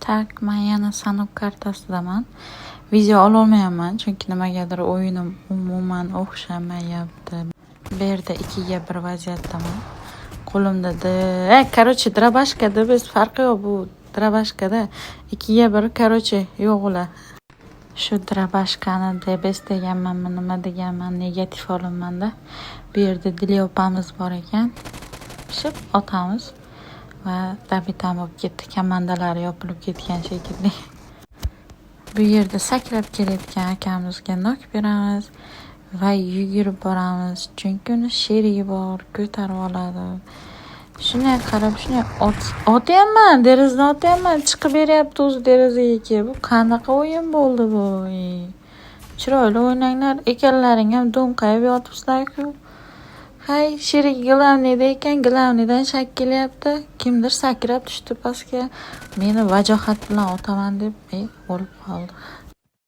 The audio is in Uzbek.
Так, man yana Sanok kartasidaman. Video ololmayapman, chunki nimagadir o'yinim umuman o'xshamayapti. Bu yerda 2ga 1 vaziyatdaman. Qo'limda короче, дробашка da biz farqi yo'q, bu дробашка da 2ga 1, короче, yo'q ular. Shu дробашка ni DBS deganmanmi, nima deganman, negativ olinmanda. Bu yerda Dili opamiz bor ekan. Ship otamiz va добить ham bo'lib ketdi. Komandalari yopilib ketgan shekilli. Bu yerda sakrab kelayotgan akamizga нок beramiz va yugurib boramiz. Chunki uni sherigi bor, ko'tarib oladi. Shunday qarab, shunday otyapman, derazadan otyapman, chiqib beryapti o'zi derazaga kelib. Bu qanaqa o'yin bo'ldi bu? Chiroyli o'ynanglar, ekanlaring ham do'nqayib yotibsizlar-ku. Hay, sherigi главный da ekan, главный dan shak kelyapti. Kimdir sakrab tushdi pastga. Meni vajohat bilan otaman deb, o'lib qoldi.